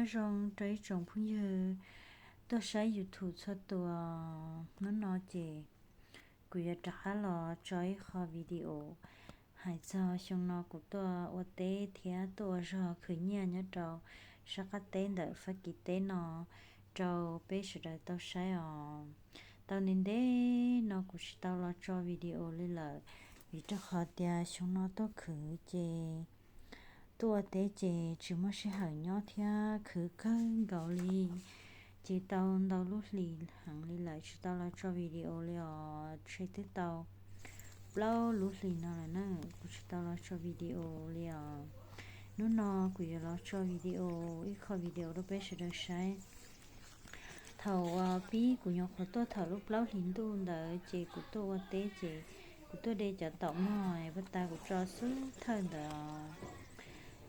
Nyob zoo rau ib tsoom phooj ywg tuaj saib YouTube txhua tus. Hnub no ces kuv yuav rov qab los tso ib qho video hais txog xyoo no kuv tuaj ua teb thiab tuaj ua zog khwv nyiaj nyob rau sab qab teb ntawm Fab Kis teb no rau peb sawv daws tau saib os. Tau ntev ntev no kuv tsis tau los tso video li lawm, vim rau qhov tias xyoo no tuaj khwv ces tuaj ua teb ces tsis muaj sij hawm nyob thiab khwv kawg nkaus li, ces tau ntau lub hlis heev li lawm tsis tau los tso video li os. Ntshe twb tau plaub lub hlis no lawm na, kuv tsis tau los tso video li os. Hnub no kuv yuav los tso video, ib qho video rau peb sawv daws saib. Thaum uas pib kuv nyuam qhuav tuaj thaum lub plaub hlis ntuj ntawd ces kuv tuaj ua teb ces kuv tuaj de cov taum mog, pas tas kuv tso xub thawj ntawd.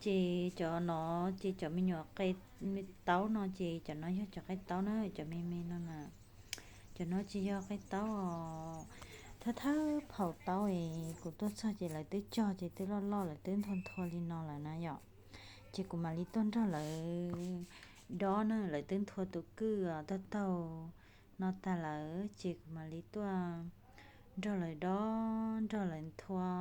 Ces cov no, ces cov me nyuam qe, me taub no ces cov no yog cov qe taub na, cov me me no na. Cov no ces yog qe taub os. Thawj thawj phaum taub es kuv tuaj txog ces lawv twb cog ces twb loj loj lawv twb nthua nthua li no lawm na yom. Ces kuv mam li tuaj nrog lawv dob na, lawv twb nthua tus kwj taug taug no tag lawm ces kuv mam li tuaj nrog lawv dob, nrog lawv nthua,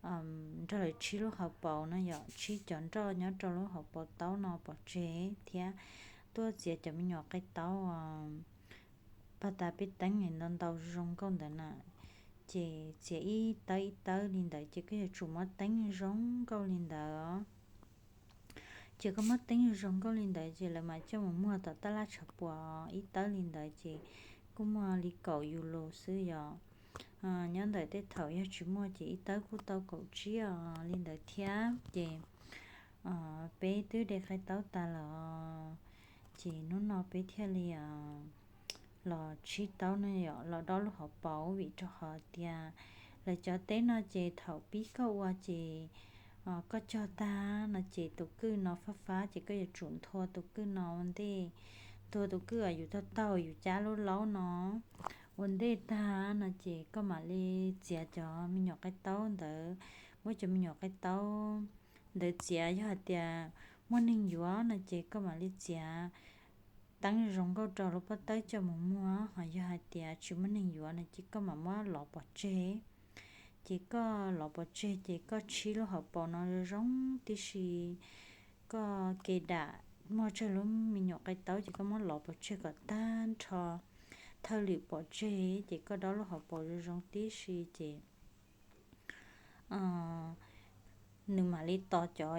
nrog lawv tshib lub hauv paus na yom, tshib cov nroj nyob rau lub hauv paus taub no pov tseg thiab tuaj txiav cov me nyuam qe taub pas tas peb teeb ntau ntau zoo nkauj ntawd na. Ces txiav ib tawb ib tawb li ntawd ces koj yuav tsum muab teeb zoo nkauj li ntawd. Ces koj muab teeb zoo nkauj li ntawd ces lawv mam coj mus muag tom tab laj tshav puam ib tawb li ntawd ces kuj muaj li kaum yus lus xwb yom. Nyob ntawm tej thaum yog tsis muaj ces ib tawb kuj tau kaum tsib os li ntawd thiab ces peb twb de qe taub tas lawm, ces hnub no peb thiaj li los tshib taub ne yom, los dob lub hauv paus vim rau qhov tias lawv cov teb no ces thaum pib koj ua ces koj cog tag no ces tus kwj no fab fab ces koj yuav tsum nthua tus kwj no ua ntej, nthua tus kwj uas yus taug taug yus cab lub laub no ua ntej tag no ces koj mam li txiav cov me nyuam qe taub ntawd, muab cov me nyuam qe taub ntawd txiav. Yog hais tias muaj neeg yuav no ces koj mam li txiav teeb zoo nkauj rau lub pob tawb coj mus muag, ho yog hais tias tsis muaj neeg yuav no ces koj mam muab lov pov tseg. Ces koj lov pov tseg ces koj tshib lub hauv paus no zoo zoo tib si, koj ke dam muag tsawg lub me nyuam qe taub ces koj muab lov pov tseg kom tag nrho thawj lwm pov tseg ces koj dob lub hauv paus zoo zoo tib si ces nws mam li tos cov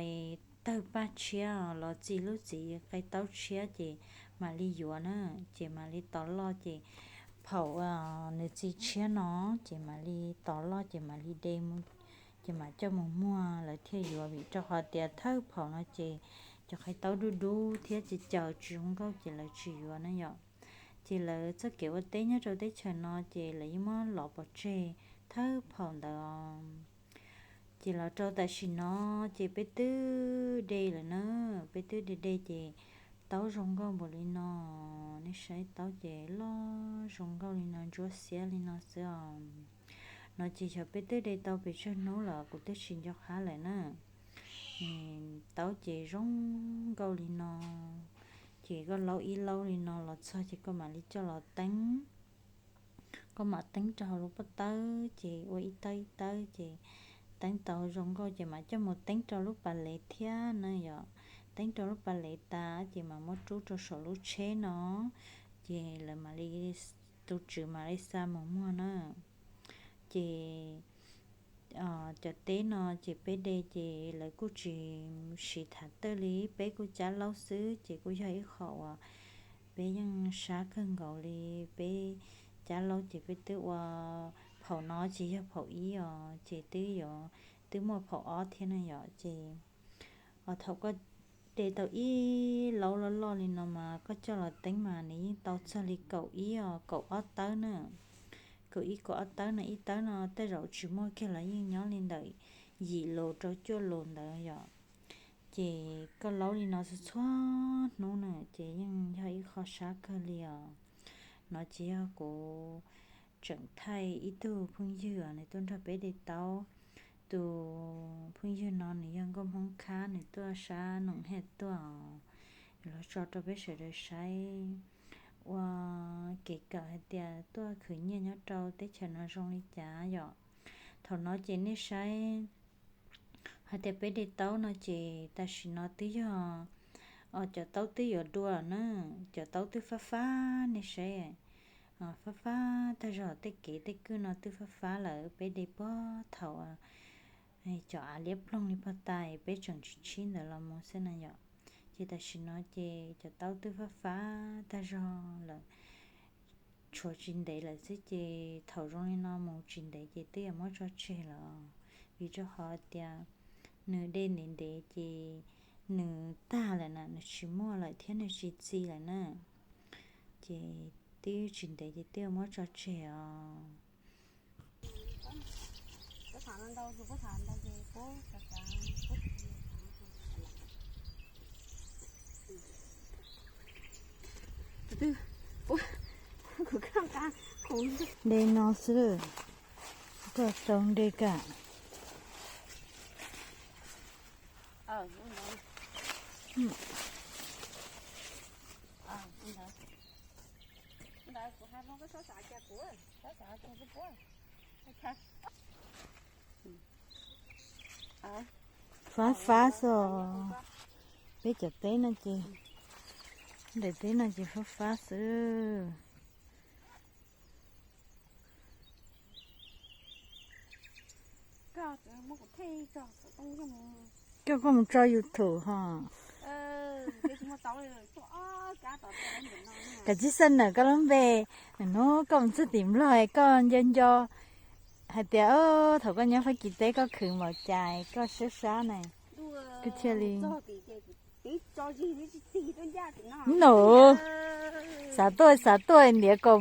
tawg paj tshiab los txi lub txiv qe taub tshiab ces mam li yuav na. Ces mam li tos loj ces phaum nws txi tshiab no ces mam li tos loj ces mam li de mus, ces mam coj mus muag lawv thiaj yuav, vim rau qhov tias thawj phaum no ces cov qe taub dub dub thiab ces caws tsis zoo nkauj ces lawv tsis yuav na yom. Ces lawv txoj kev ua teb nyob rau teb chaws no ces lawv yeej muab lov pov tseg thawj phaum ntawd. Ces los rau tam sim no ces peb twb de lawm na, peb twb de de ces taub zoo nkauj npaum li no, nej saib taub ces loj zoo nkauj li no, ntsuab xiab li no xwb os. No ces xyov peb twb de tau pes tsawg hnub lawm kuv twb tsis nco qab lawm na. Taub ces zoo nkauj li no, ces koj laub ib laub li no los txog ces koj mam li coj los teeb. Koj mam teeb rau hauv lub pob tawb ces ua ib tawb ib tawb ces teeb tau zoo nkauj ces mam coj mus teeb rau lub pas lev thiab na yom. Teeb rau lub pas lev tas ces mam muab rub rau saum lub tsheb no, ces lawv mam li, tus tswv mam li xa mus muag na. Ces cov teb no ces peb de ces lawv kuj tsis siv thav tawj li, peb kuj cab laub xwb ces kuj yog ib qho uas peb yeej sab kawg nkaus li. Peb cab laub ces peb twb ua, phaum no ces yog phaum ib os, ces twb yuav, twb muaj phaum ob thiab na yom. Ces thaum koj de tau ib laub loj loj li no mas koj coj los teeb mas nws yeej tau txog li kaum ib os, kaum ob tawb na. Kaum ib kaum ob tawb no, ib tawb no tej zaum tsis muaj kiag los yeej nyob li ntawm yim lus rau cuaj lus ntawd yom. Ces koj laub li no txhua txhua hnub na ces yeej yog ib qho sab kawg li os. No ces yog kuv tseem thaij ib tug phooj ywg os, nws tuaj nrog peb de taub. Tus phooj ywg no nws yog nkauj Hmoob Khab, nws tuaj sab Noom Hej tuaj os. los tso rau peb sawv daws saib ua kev kawm hais tias tuaj khwv nyiaj nyob rau teb chaws no zoo li cas yom. Thaum no ces nej saib hais tias peb de taub no ces tam sim no twb yog, cov taub twb yuav dua lawm na, cov taub twb fab fab nej saib, fab fab tag zog, tej kev tej kwj no twb fab fab lawm, peb de puag thaum cov av liab ploog li puag ta peb tseem tsis tshib ntawd los mus xwb na yom. Ces tam sim no ces cov taub twb fab fab tag zog lawm, tshuav tsis ntev lawm xwb ces thaum zoo li no mus tsis ntev ces twb yuav muab tso tseg lawm, vim rau qhov tias nws de ntev ntev ces nws tag lawm na, nws tsis muaj lawm thiab nws tsis txi lawm na. Ces twb tsis ntev ces twb yuav muab tso tseg os. De no xwb, koj tau de kam. Fab fab xwb, peb cov teb no ces, daim teb no ces fab fab xwb. Koj, koj mus tso YouTube ho. Kav tsij xa nawm koj lub npe, hnub koj mus txog tim Nplog koj nco nco hais tias thaum koj nyob Fab Kis teb koj khwv npaum cas koj siab sab na. Kuv thiaj li Nus, xav tuaj xav tuaj ntiav kaum,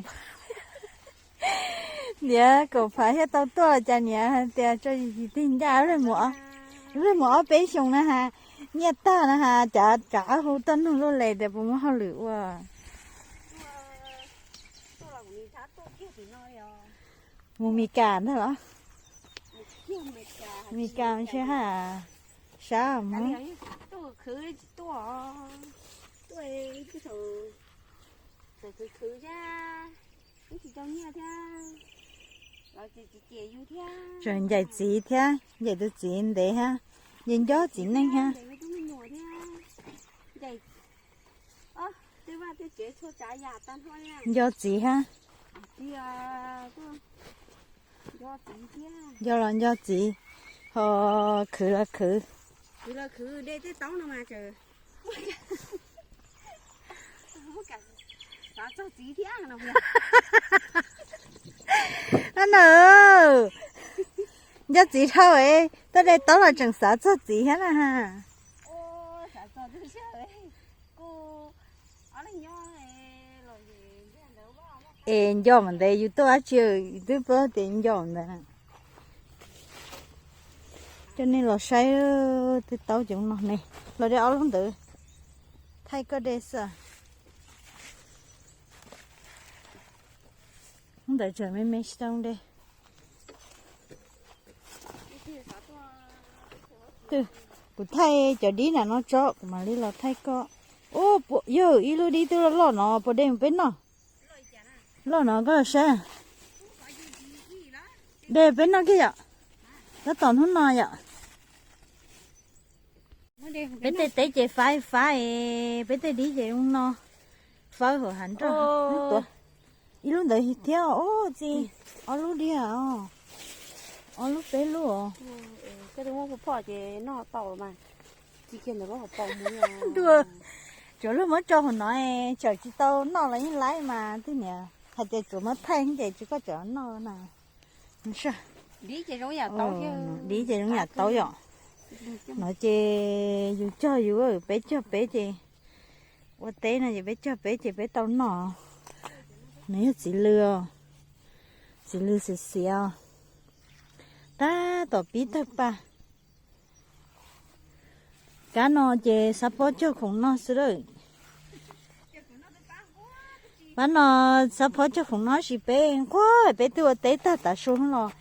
ntiav kaum phav thiaj tau tuaj los cas niam hais tias tso yim tig ncaj, lawv mus ob peb xyoos na has, nyiaj tag na has, cav cav hu tuaj nug luaj li tias puas muaj hauj lwm ua. Mus Mes Kas ntag los? Mes Kas mas sab hab, sab mas. Tseem ncaim txiv thiab, ncaim tus txiv ntev hab, ncaim nco txiv neej hab. Nco txiv hab. Nco los nco txiv, ho khwv los khwv. Ab na, nco txiv dhau es tuaj de taub los tseem xav txog txiv thiab na has. Es nco mas ntev yus tuaj dab tsi twb paub tias nco ntawd. Coj nej los saib tej taub coob no ne, los de ob lub ntawd thaij koj de xwb. Lub ntawd tseem me me tsis tau de. Kuv thaij cov dib nram no tso kuv mam li los thaij koj. Ub, yog ib lub dib twb loj loj no puas de mus peb noj? Loj no koj saib. De peb noj kiag yom. Tab tom hnub no yom. Peb tej teb ces fab fab es peb tej dib ces zoo no, fawb hauv hav nroj. Ib lub ntawd thiab, ub txiv, ob lub diam os. Ob lub peb lub os. Tsuav luag muab tso hauv no es tseem tsis tau noj los yeej laib mas twb niam hais tias tsuav muab thaij ces tsis koj tseem noj na. Dib ces zoo yam taub yom. No ces yus cog yus, peb cog peb ces ua teb no ces peb cog peb ces peb tau noj. Nws yog txiv lws, txiv lws xiav xiav, tab tom pib tawg paj. Kab no ces xav phob cog khoom no xwb lawm. Pab no xav phob cog khoom no sis peb nquag peb twb ua teb tag tav su los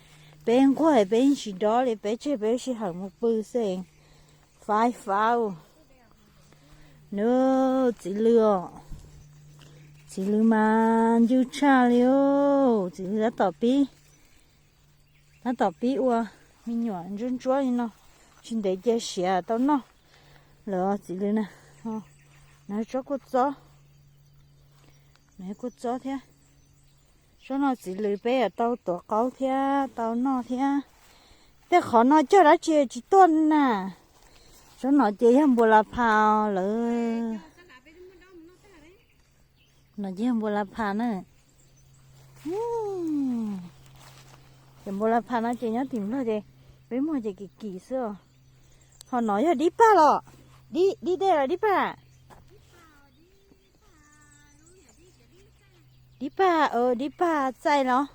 peb nquag peb yeej tsis dov li, peb tseg peb sij hawm mus pw xwb. Faib faib. Nws txiv lws os, txiv lws mas ncw tshaj li os, txiv lws tab tom pib, tab tom pib ua me nyuam ntsuab ntsuab li no, tsis ntev cia siav tau noj lawm txiv lws na. Nws tsob kua txob, nws kua txob thiab. Tsob no txiv lws peb yuav tau tuav qaub thiab tau noj thiab. Tej qhov no cog dab tsi tsis tuaj na. Tsob no ces yog npua la pha lawm. No ces yog npua la pha na. Ces npua la pha no ces nyob tim Nplog ces peb muag ces kim kim xwb os. Ho no yog dib pag los? Dib dej los dib pag? Dib pag, dib pag txaij los?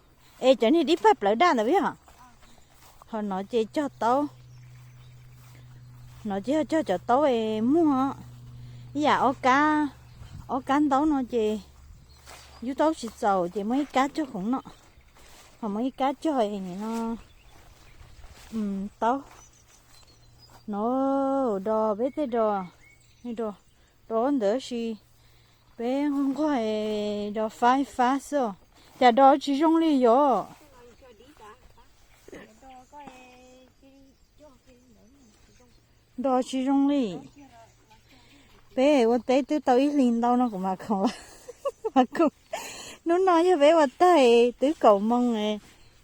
Es cov niag dib pag plawv daj ntawd yog? Ho no ces cog taub, no ces yog cog cov taub es muag ib yam ob kab, ob kab ntaub no ces yub taub tsis txaus ces muaj ib kab cog khoom no, ho muaj ib kab cog no taub. No do peb tej do, do ntawd si peb nquag nquag do fab fab xwb os. Cas do tsis zoo li yom? Do tsis zoo li. Peb ua teb twb tau ib hlis ntau no kuv mam khoom los, hnub no yog peb ua tag twb kaum moo,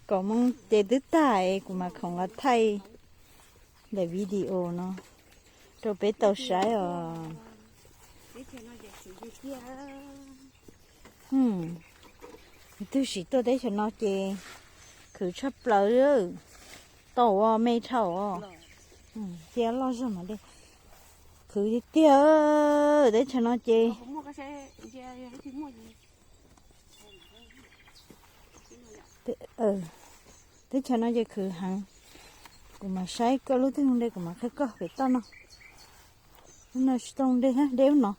kaum moo ces twb tag kuv mam khoom los thaij daim video no rau peb tau saib os. Twb sim tuaj teb chaws no ces khwv tshaj plaws, tau ua me dhau os. Cia loj zog mas li, khwv tiag tiag. Teb chaws no ces, teb chaws no ces khwv heev. Kuv mam saib koj lub twg zoo dej kuv mam qhia koj pem toj no. Lub no tsis tau dej, dej ub no.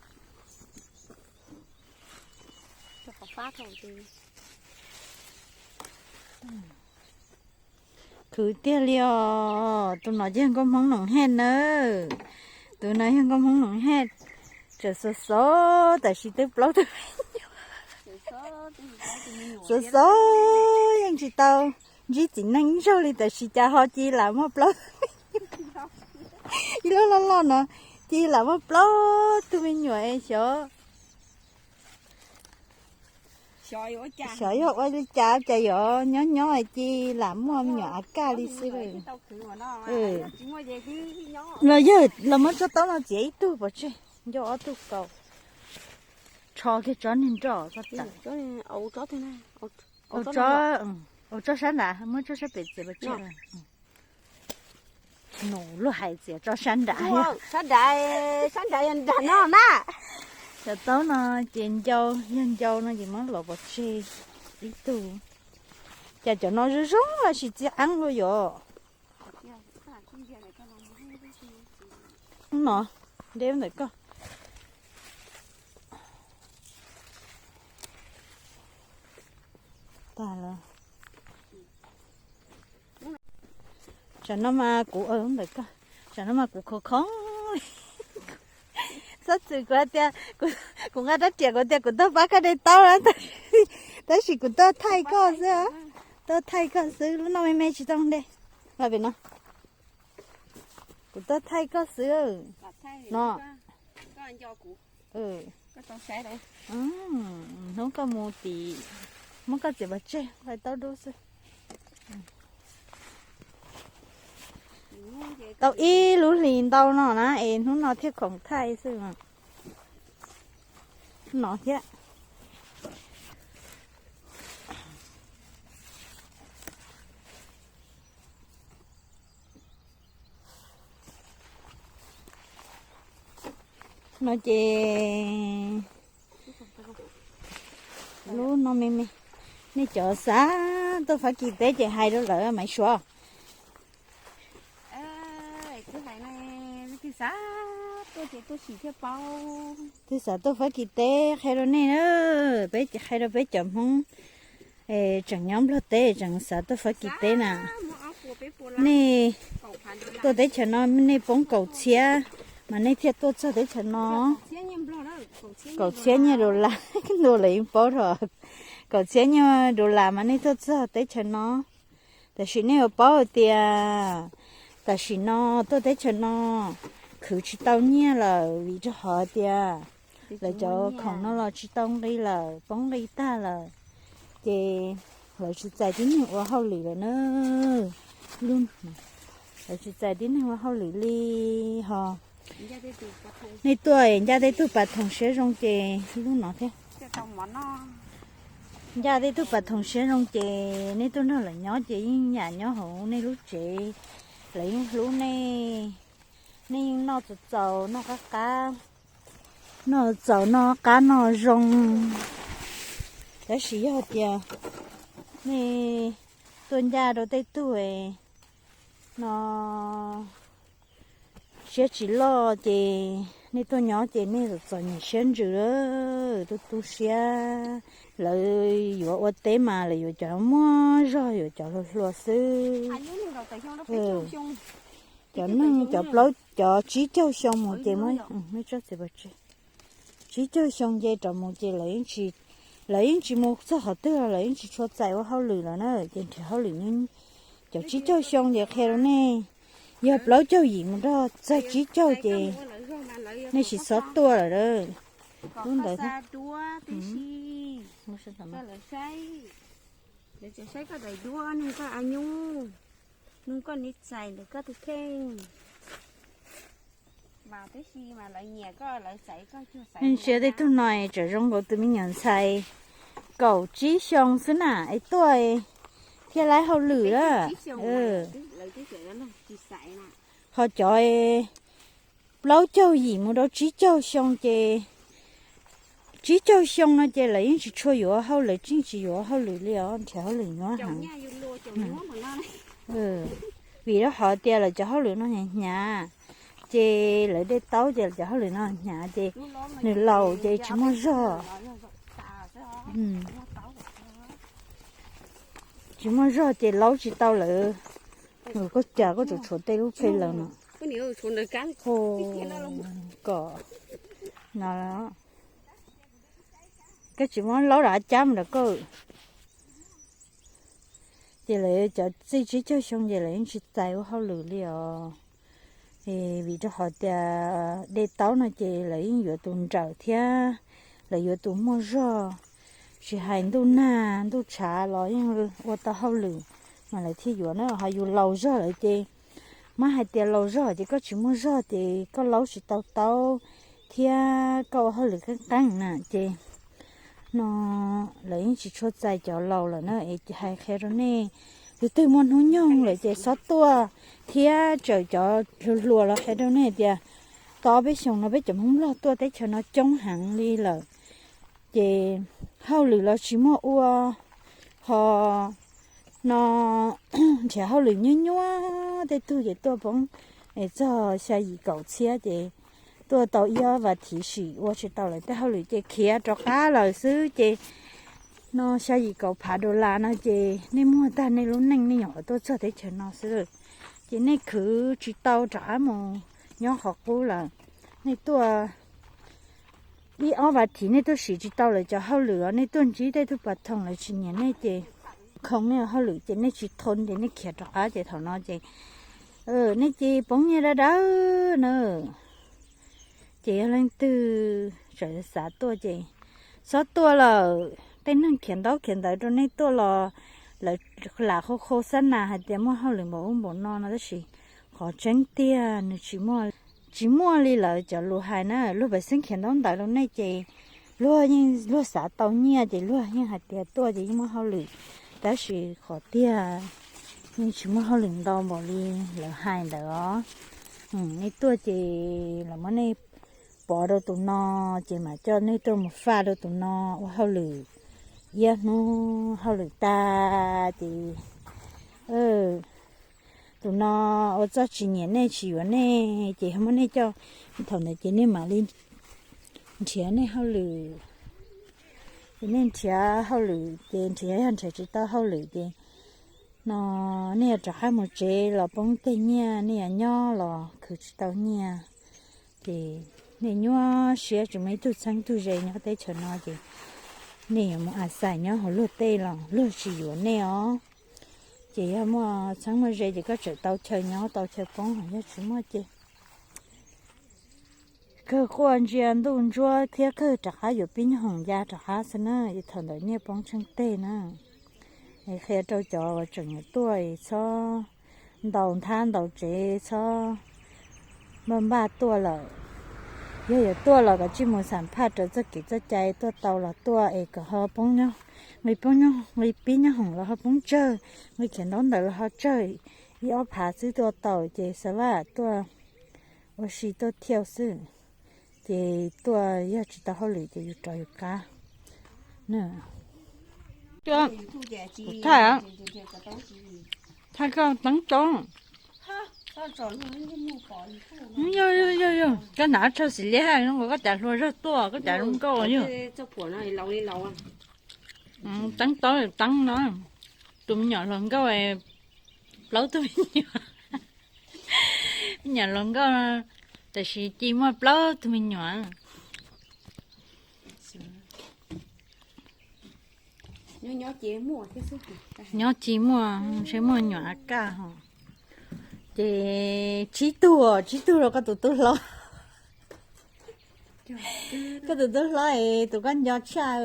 Khwv tiag li os, tus no yog nkauj Hmoob Noom Hej nawb. Tus no yog nkauj Hmoob Noom Hej, tseem xov xov tab sis twb plaub tug me nyuam. Xov xov yeej tsis tau ntsib txiv neej ib zaug li tab sis cas ho cia lam muaj plaub, ib lub loj loj no cia lam muaj plaub tug me nyuam es xyov, xyov yog ua li cas, cas yuav nyob nyob cia lam muaj me nyuam av kaj li xwb. Los yog los muab tsob taub no txiav ib tug pov tseg, nco ob tug kaus, tsho kiag tsob niag nroj ko tas. Ua tsob sab nrad, muab tsob sab pem txiav pov tseg. Nus luag hais txiav tsob sab nrad, sab nrad, sab nrad yog nrad no na. Cov taub no ces ncau, yog ncau no ces muab los pov tseg ib tug. Cas cov no zoo zoo los sis txiv qeeb ua yom. No, deb ntawm koj. Tag lawm. Tsam no mas kuv, ntawm koj, tsam no mas kuv khov khov li. Txhob txwm kuv hais tias, kuv nqa rab riam kuv tias kuv tuaj pab koj de taub na, tab sis kuv tuaj thaij koj xwb, tuaj thaij koj xwb, lub no me me tsis tau de. Los pem no, kuv tuaj thaij koj xwb no. Hnub koj mus tim, muab koj txiav pov tseg, nqa taub dub xwb. Tau ib lub hlis ntau no na es hnub no thiaj khoom thaij xwb. No thiab. No ces lub no me me, nej cov xav tuaj Fab Kis teb ces hais rau lawv Maiv Suav. Twb xav tuaj Fab Kis teb qhia rau nej na, peb qhia rau peb cov Hmoob tseem nyob Nplog teb tseem xav tuaj Fab Kis teb na. Nej tuaj teb chaws no nej poob kaum txhiab mas nej thiaj tuaj txog teb chaws no. Kaum txhiab nyiaj dollar, ntuj lawv yeej paub rau. Kaum txhiab nyiaj dollar mas nej tuaj txog teb chaws no. Tam sim nej yuav paub hais tias tam sim no tuaj teb chaws no khwv tsis tau nyiaj lawm vim rau qhov tias lawv cov khoom no los tsis tau nqi lawm, poob nqi tag lawm. Ces lawv tsis txais tib neeg ua hauj lwm lawm na. Lawv tsis txais tib neeg ua hauj lwm li ho. Nej tuaj ncaj tej tug pas thoom siab zoo ces lub no thiab. Ncaj tej tug pas thoom siab zoo ces nej tuaj nrog lawv nyob ces yeej yam nyob hauv nej lub tsev, lawv yeej hlub nej. Nej yeej noj txaus txaus noj qab qab, noj txaus noj qab noj zoo. Tab sis yog tias nej tuaj ncaj rau tej tug no siab tsis loj ces nej tuaj nyob ces nej txom nyem siab ntsws, tu tu siab. Lawv yuav ua teb mas lawv yuav cov muaj zog, yuav cov hluas hluas xwb. Cov neeg cov plaub cov tsib caug xyoo mus ces muab, tsib caug xyoo nce rov mus ces lawv yeej tsis mus txog qhov twg, lawv yeej tsis tshua txais ua hauj lwm lawm na. Ces nrhiav hauj lwm, cov tsib caug xyoo ces qhia rau nej, yog plaub caug yim mus rau txog tsib caug ces nej tsis txhob tuaj lawm. Lub ntawd ntsia tej tug no tseem zoo nkaus tus me nyuam ntxhais kaum tsib xyoo xwb na es tuaj thiaj laib hauj lwm a. Ho cov plaub caug yim mus rau tsib caug xyoo ces, tsib caug xyoo no ces lawv yeej tsis tshua yuav hauj lwm, yeej tsis yuav hauj lwm li os, nrhiav hauj lwm nyuaj heev. Vim rau qhov tias lawv cov hauj lwm no hnyav hnyav, ces lawv dej taub ces lawv cov hauj lwm no hnyav ces nws laus ces tsis muaj zog. Tsis muaj zog ces laub tsis tau lawv. Koj cas koj tseem tshuav tej lub phe laws no? Kom no, koj tsis muab laub rov cab mus rau koj. Ces lawv cov txij tsib caug xyoo ces lawv yeej tsis txais ua hauj lwm li os. Vim rau qhov tias dej taub no ces lawv yeej yuav tus nrawm thiab lawv yuav tus muaj zog, tsis hais ntuj nag ntuj tshav los yeej ua tau hauj lwm mas lawv thiaj yuav na. Ho yus laus zog lawm ces, mas hais tias laus zog ces koj tsis muaj zog ces koj laub tsis tau taub thiab koj ua hauj lwm qeeb qeeb na ces no lawv yeej tsis tshua txais cov laus lawm na. Es hais qhia rau nej, tus twg muaj hnub nyoog lawm ces txhob tuaj thiab txawm cov hluas hluas los hais rau nej tias tau ob peb xyoos no peb cov Hmoob Nplog tuaj teb chaws no coob heev li lawm ces hauj lwm los tsis muaj ua, ho no nrhiav hauj lwm nyuaj nyuaj, tej tug ces tuaj poob txog xya yim kaum txhiab ces tuaj tau ib ob vas thiv sim ua tsis tau lawv tej hauj lwm ces khiav rov qab lawm xwb ces no xya yim kaum phav dollar no ces nej muag tag nej lub neej nej nyuam qhuav tuaj txog teb chaws no xwb. Ces nej khwv tsis tau rov qab mus nyob qhov qub lawm. Nej tuaj ib ob vas thiv nej tuaj sim tsis tau lawv cov hauj lwm os, nej tuaj ntsib tej tug pas thoom lawv tsis nyiam nej ces khoo nej hauj lwm ces nej tsis thoo ces nej khiav rov qab ces thaum no ces nej ces poob nyiaj dawb dawb na. Ces yog leej twg tseem xav tuaj ces txhob tuaj lawm. Tej neeg khiav ntaub khiav ntawv rau nej tuaj los lawv lam qhau qhau xab nas hais tias muaj hauj lwm npaum ub npaum no no tab sis qhov tseeb tiag nws tsis muaj li lawv cov lus hais na. Luag pam xeeb khiav ntaub ntawv rau nej ces luag yeej luag xav tau nyiaj ces luag yeej hais tias tuaj ces yeej muaj hauj lwm, tab sis qhov tiag yeej tsis muaj hauj lwm ntau npaum li lawv hais ntawd os. Nej tuaj ces lawv muab nej pov rau tus no ces mam coj nej tuaj mus faj rau tus no ua hauj lwm. Iab hnub hauj lwm tag ces tus no ua txuj tsis nyiam nej tsis yuav nej ces muab nej coj, thaum ntawd ces nej mam li nrhiav nej hauj lwm. Ces nej nrhiav hauj lwm ces nrhiav yog nrhiav tsis tau hauj lwm ces no nej yuav rov qab mus tsev los poob tej nyiaj, nej yuav nyob los khwv tsis tau nyiaj ces Nej nyuaj siab tsis muaj ib tug txheeb tug ze nyob teb chaws no ces nej yuav mus a xais nyob hauv luag tej los luag tsis yuav nej os. Ces yog muaj txheeb muaj ze ces koj tseem tau chaw nyob tau chaw poob, yog tsis muaj ces kawg quaj ntsia ntuj ntsuab thiab kawg rov qab yuav pib nyoob hoom ya rov qab xwb na. Thaum ntawd niaj poob tsheej teg na. Es qhia rau cov uas tseem yuav tuaj es txhob ntaus nthab ntaus tsev, txhob npaj npaj tuaj lawm. Yog yuav tuaj los kom tsij mus xam phaj raws txoj kev txoj cai, tuaj tau los tuaj es kom ho poob nqi pib nyoob hoom los ho poob tsawg, nqi khiav ntaub ntawv los ho tsawg, ib ob phav xwb tuaj tau ces xav vaj tuaj ua si tuaj thiaj xwb. Ces tuaj yog tsis tau hauj lwm ces yus rov yus qab. Thaij, thaij koj teeb tau. Yog, yog, yog, koj hnav tsho xis liab zoo nkaus koj cas hlua zog tuaj koj cas zoo nkauj yog. Teeb tau teeb no, tus me nyuam hluas nkauj, plaub tug me nyuam. Me nyuam hluas nkauj, tam sis ci muaj plaub tug me nyuam. Nyob ci muaj, ntshe muaj nyuam a kaj ho. Ces tsib tug, tsib tug rau koj tus tub hlob. Koj tus tub hlob es tus koj nco tshaj.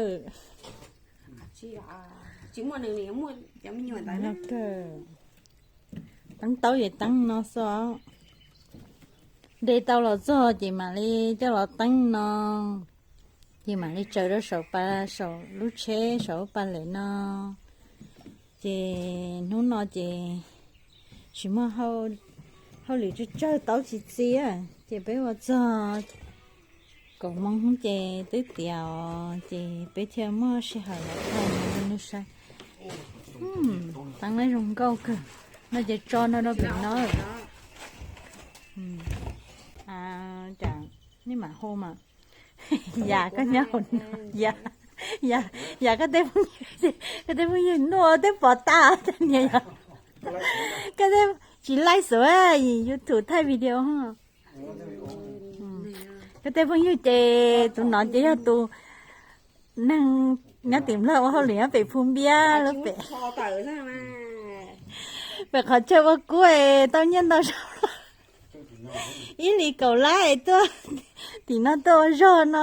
Teeb tau ces teeb no xwb. Nte tau los txog ces mam li coj los teeb no, ces mam li tsaws rau saum pas saum lub tsheb saum lub pas lem no. Ces hnub no ces tsis muaj hauj lwm, tsawg tsawg taub tsis txi, ces peb ua txog kaum moos ces twb tiav os, ces peb thiaj muaj sij hawm los thaij rau nej saib. Teeb zoo nkauj kawg. No ces tso no rau pem no. Cas nej mam hu mas. Yam koj nyob hauv no, yam, yam koj tej phooj ywg, koj tej phooj ywg nua tej pom tas niam yog koj tej tsis laij xwb, YouTube thaij video. Koj tej phooj ywg ces tus no ces yog tus neeg nyob tim Nplog ua hauj lwm nyob pem Phu Npiab lub pem, pem qhov chaw ua kub tau nyiaj ntau zaus los ib hlis kaum lab es tuaj tim no tuaj ua zog no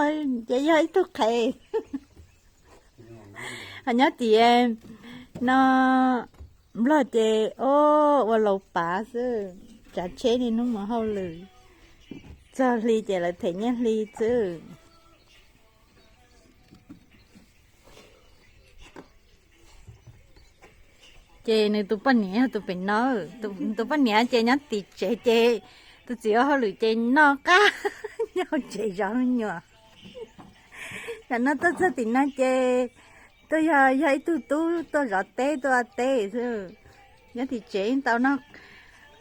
ces yog ib tug qhev. Ho nyob tim no Nplog ces ua laus pav xwb, tsav tsheb niaj hnub mus hauj lwm, txog hli ces lawv them nyiaj hli xwb. Ces nws tus poj niam yog tus pem no, tus poj niam ces nyob tim tsev ces tus txiv ua hauj lwm ces noj qab nyob hauv tsev zov me nyuam. Tam no tuaj txog tim no ces tuaj yog, yog ib tug tub tuaj zov teb tuaj ua teb xwb. Nyob tim tsev tau noj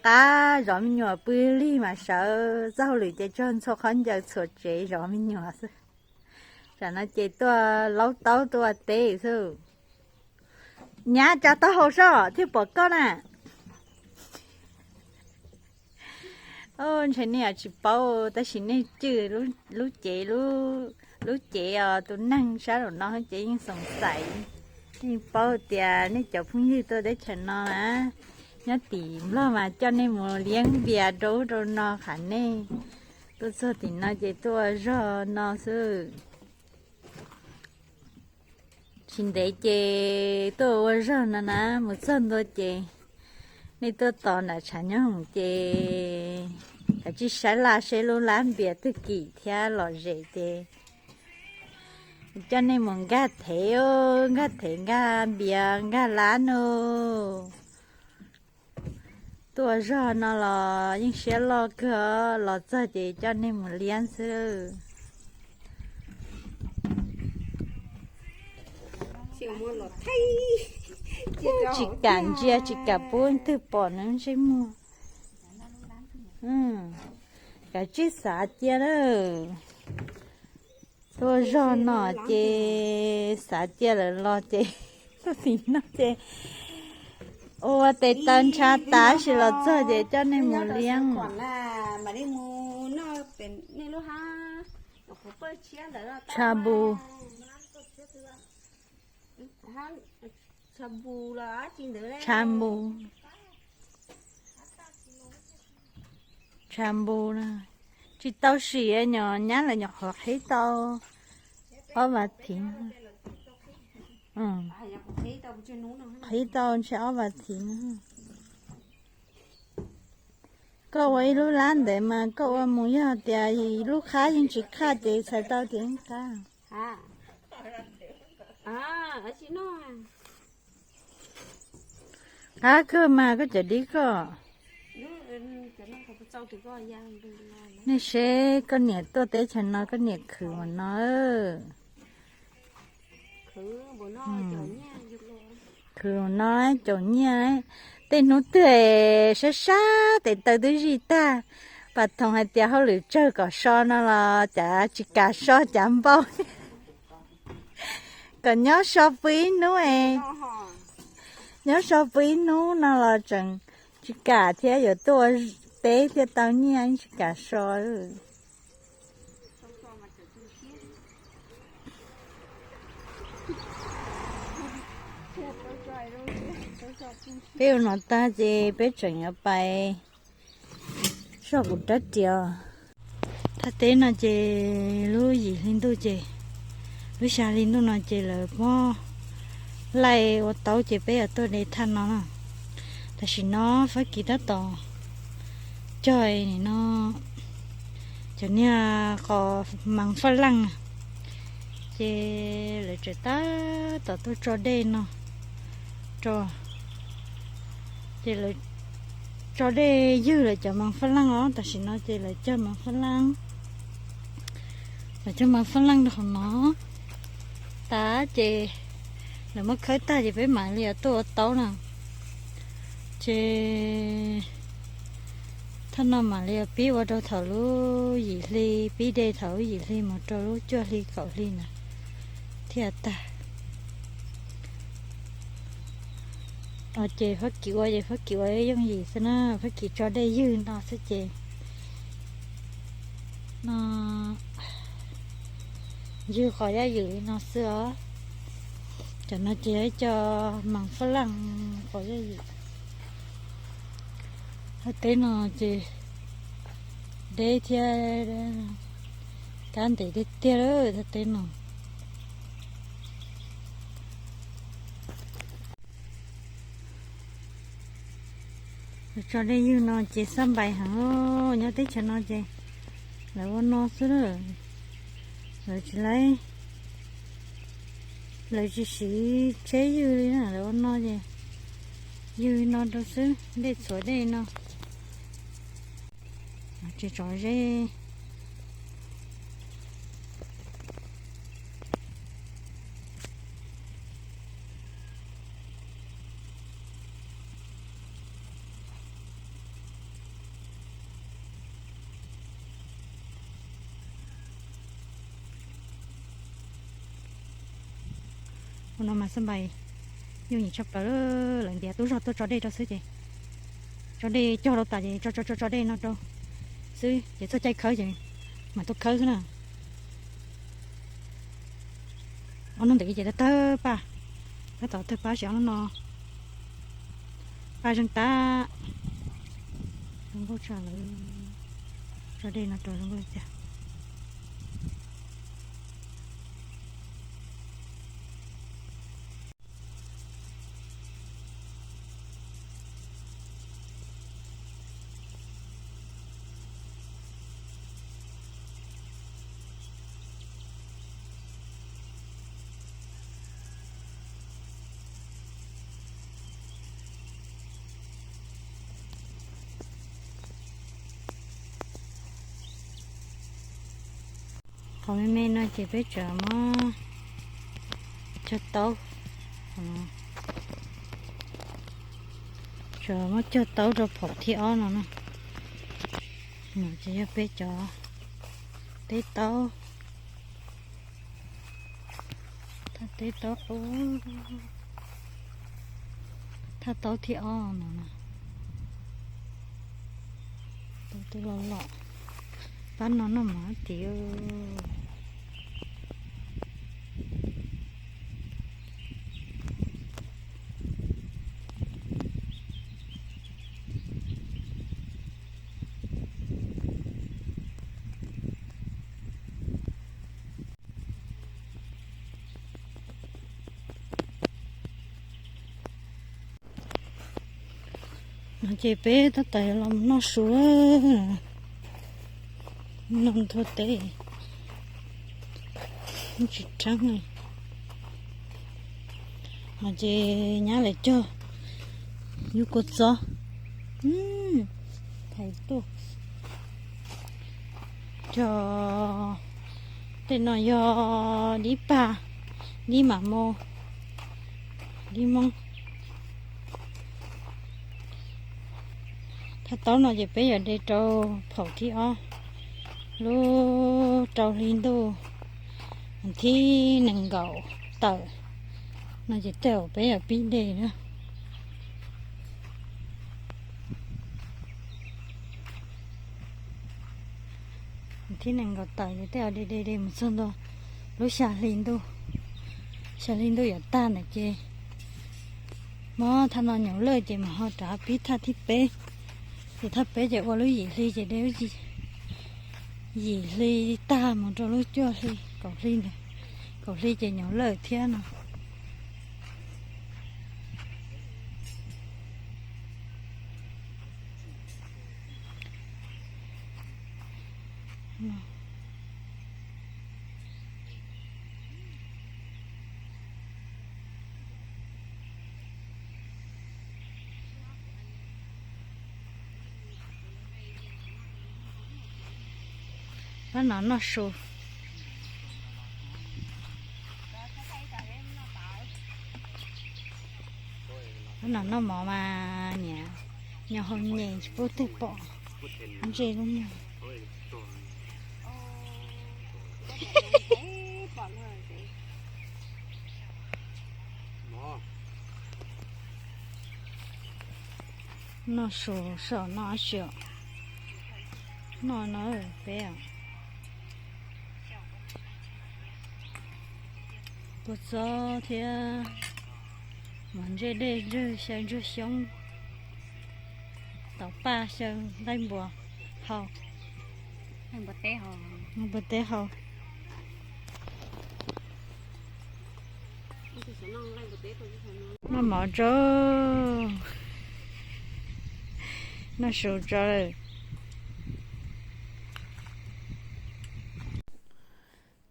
qab zov me nyuam pw lig mas sawv, txoj hauj lwm ces tsuag ntxhua qhov ncaws txhuam tsev zov me nyuam xwb. Tam no ces tuaj laub taub tuaj ua teb xwb. Nyab tsa taub hau soj thiaj pom koj na. Ntshe nej tsis paub tab sis nej cwj lub cev, lub cev os, tus neeg sab nraum no ces yeej xoom xaim, yeej paub tias nej cov phooj ywg tuaj teb chaws no na, nyob tim Nplog mas coj nej mus liab npias rau ub rau no, qhov nej tuaj txog tim no ces tuaj ua zog no xwb. Tsis ntev ces tuaj ua zog no na, mus txog ntua ces nej tuaj tos nram tshav nyob hoom ces kav tsij saib laj seb lub lab npias twg kim thiab lom zem ces coj nej mus nkag thev, nkag thev nkag npias nkag lab no. Tuaj ua zog no los yeej siab loj kawg, los txog ces coj nej mus liab xwb. Tsis kam ntsia tsis kam pub twg pom nws ntsej muag. Kav tsij xav cia lawm. Tuaj ua zog no ces xav cia lawm los ces tuaj tim no ces ua tes taw ntshav tas sis los txog ces coj nej mus liab. Mam li mus noj pem nej lub hab. Tsha npu. Tsha npu. Tsha npu na. Tsis tau sim nyom nyab lawv nyuam qhuav qhib tau ob vas thiv. Qhib tau ntshe ob vas thiv na. Koj ua ib lub lab ntev mas koj ua mus yog tias lub qhab yeej tsis qhaj ces txhais tau tias yeej qab. Qab kawg mas koj cov dib koj. Nej seb koj niam tuaj teb chaws no koj niam khwv mas no. Khwv no caum nyiaj, tej hnub twg sab sab tes taw twb zij tag, pas thoos hais tias hauj lwm tsawg kom so no los cas tsis kam so cas npau. Kom nyob so pw ib hnub es, nyob so pw ib hnub no los tseem tsis kam thiab, yuav tuaj ua teb thiaj tau nyiaj tsis kam so. Peb ua no tag ces peb tseem yuav pais soj kuv rab riam. Thaj teb no ces lub yim hli ntuj ces, lub xya hli ntuj no ces lawv muab laij ua taub ces peb yuav tuaj de thaj no na. Tam sim no Fab Kis tab tom cog nim no cov niag qos mas faj laj na, ces lawv tseem tab tom tuaj tso dej no rau. Ces lawv tso dej ywg lawv cov mas faj laj os, tam sim no ces lawv cog mas faj laj. Lawv cog mas faj laj rau hauv no tas ces lawv muab khawb tag ces peb mam li tuaj ua taub na. Ces thaj no mam li pib ua rau thaum lub yim hli, pib de thaum lub yim hli mus rau lub cuaj hli kaum hli na thiaj tag. Ces Fab Kis ua ces Fab Kis ua yooj yim xwb na, Fab Kis tso dej ywg no xwb ces no, ywg qos yaj ywm li no xwb os. Cov no ces co mas faj laj qos yaj ywm. Thaj teb no ces deb thiab kab ntev tiag tiag lawm thaj teb no. Lawv tso dej ywg no ces xab npais heev, nyob teb chaws no ces lawv ua no xwb na. Lawv tsis laib, lawv tsis siv tsheb ywg li na, lawv ua no ces ywg no rau xwb, dej txhuam dej no. Tsis tso zeb. Ua no mas xab npais yooj yim tshaj plaws, lawv ntiav tub zog tuaj tso dej rau xwb ces tso dej cog rau tas ces tso tso tso dej no rau xwb ces txog caij khawb ces mam tuaj khawb xwb na. Ob hnub ntawd ces tawg tawg paj, tab tom tawg paj, ob hnub no paj zeeg tag. Zoo nkauj tshaj lawm, tso dej no rau zoo nkauj li cas. Qhov me me no ces peb tseem muab cog taub, tseem muab cog taub rau phaum thib ob no na. No ces yog peb cov teb taub, thaj teb taub qub, thaj taub thib ob no. Taub twb loj loj, pab no noj mov tid. Ces peb tab tom yuav los noj su, noj nthua teb, tsis rheeb li. No ces nyab lawv cog nyuj kua txob, thaiv tuaj. Cog tej no yog dib pag, dib mam mo, dib moob. Thaj taub no ces peb yuav de rau phaum thib ob lub rau hli ntuj thib nees nkaum tawm no ces tej zaum peb yuav pib de na. Thib nees nkaum tawm ces tej zaum de de de mus txog ntua lub xya hli ntuj, xya hli ntuj yuav tag ntawd ces muab thaj no nyob lawm ces mam ho rov pib thaj thib peb. Ces thaj peb ces ua lub yim hli ces de lub yim hli tag mus rau lub cuaj hli, kaum hli ntawd, kaum hli ces nyob lawm thiab no. Pab no noj su. Pab no noj mov mas niam, nyo hau nyem tsis pub twg pom ntse lub muag. Noj su saum no ab tsi, noj no peb kua txob thiab mov ntsej dej, xyaw ntsuag xyoob, tau paj xyaw nqaij npua hau, nqaij npua teb hau. Noj mov tso, noj su tso lawm.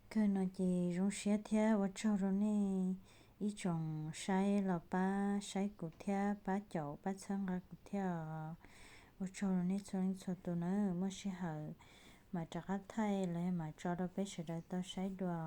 Kawg no ces zoo siab thiab ua tsaug rau nej ib tsoom saib los pab saib kuv thiab pab caum pab txhawb nqa kuv thiab os. Ua tsaug rau nej txhua leej txhua tus nawb, muaj sij hawm mam rov qab thaij los yog mam tso rau peb sawv daws tau saib dua.